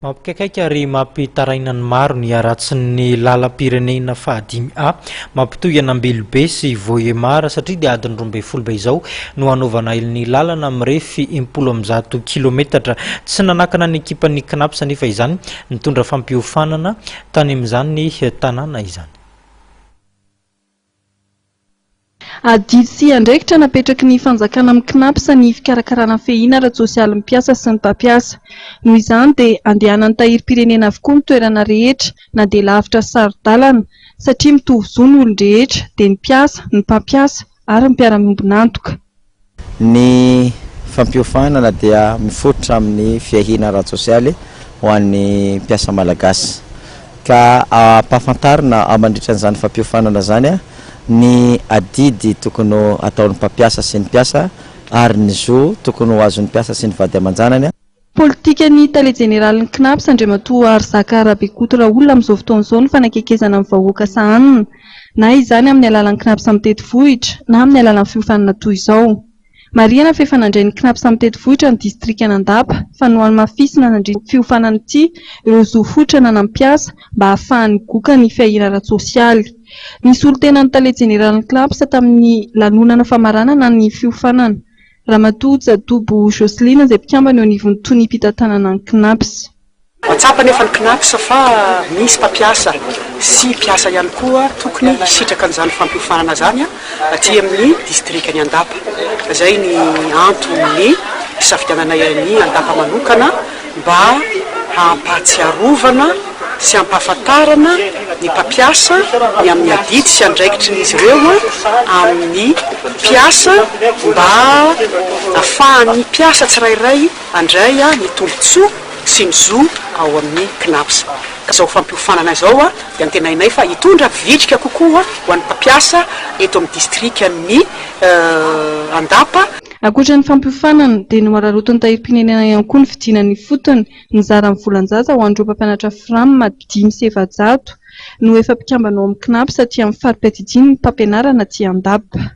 Mampikaikaika ary mampitaraina ny maro ny haratsin'ny lalam-pirenena fahadimy A mampitohy an'Ambilobe sy Vohemar satria dia adiny 12 be izao no hanaovana ny lalana mirefy 160 kilometatra. Tsy nanakana ny ekipan'ny Cnaps anefa izany nitondra fampiofanana tany amin'izany tanàna izany. Adidy sy andraikitra napetraky ny fanjakana amin'ny Cnaps ny fikarakarana fiahiana ara-tsosialin'ny mpiasa sy ny mpampiasa. Noho izany dia andehanan'ny tahirim-pirenena avokoa ny toerana rehetra na dia lavitra sy saro-dalana satria mitovy zo ny olon-drehetra dia ny mpiasa, ny mpampiasa ary ny mpiara-miombon'antoka. Ny fampiofanana dia mifototra amin'ny fiahiana ara-tsosialy ho an'ny mpiasa malagasy. Ka ampahafantarina mandritra an'izany fampiofanana izany ny adidy tokony ho ataon'ny mpampiasa sy ny mpiasa ary ny zo tokony ho azon'ny mpiasa sy ny vady aman-janany. Politikan'ny Tale Jeneralin'ny Cnaps, Andriamatoa Harizaka Rabekoto Raoul amin'izao fotoana izao ny fanakekezana ny vahoaka sahanina, na izany amin'ny alalan'ny Cnaps mitety vohitra na amin'ny alalan'ny fiofanana toy izao. Marihana fa efa nandray ny Cnaps mitety vohitra ny distrikan'Andapa fa nohamafisina nandritra ity fiofanana ity ireo zo fototra ananan'ny mpiasa mba hahafahany migoka ny fiahiana ara-tsosialy. Nisolo tena ny Tale Jeneralin'ny Cnaps tamin'ny lanonana famaranana ny fiofanana. Ramatoa Jatobo Jocelyne izay mpikambana eo anivon'ny toniam-pitantanana ny Cnaps. Mahatsapa anefa ny Cnaps fa misy mpampiasa sy mpiasa ihany koa tokony hisitraka an'izany fampiofanana izany aty amin'ny distrikan'i Andapa. Izay ny anton'ny hisafidiananay an'i Andapa manokana mba hampahatsiarovana sy hampahafantarana ny mpampiasa ny amin'ny adidy sy andraikitrin'izy ireo amin'ny mpiasa mba afahan'ny mpiasa tsirairay handray ny tombontsoa sy ny zo ao amin'ny Cnaps. Ka izao fampiofanana izao dia antenainay fa hitondra vitrika kokoa ho an'ny mpampiasa eto amin'ny distrikan'i Andapa. Ankoatra ny fampiofanana dia nohararaotin'ny Tahirim-pirenena ihany koa ny fidinana ifotony nizara ny volan-jaza ho an'ireo mpampianatra Fram 405 no efa mpikambana ao amin'ny Cnaps aty amin'ny fari-piadidian'ny mpampianarana aty Andapa.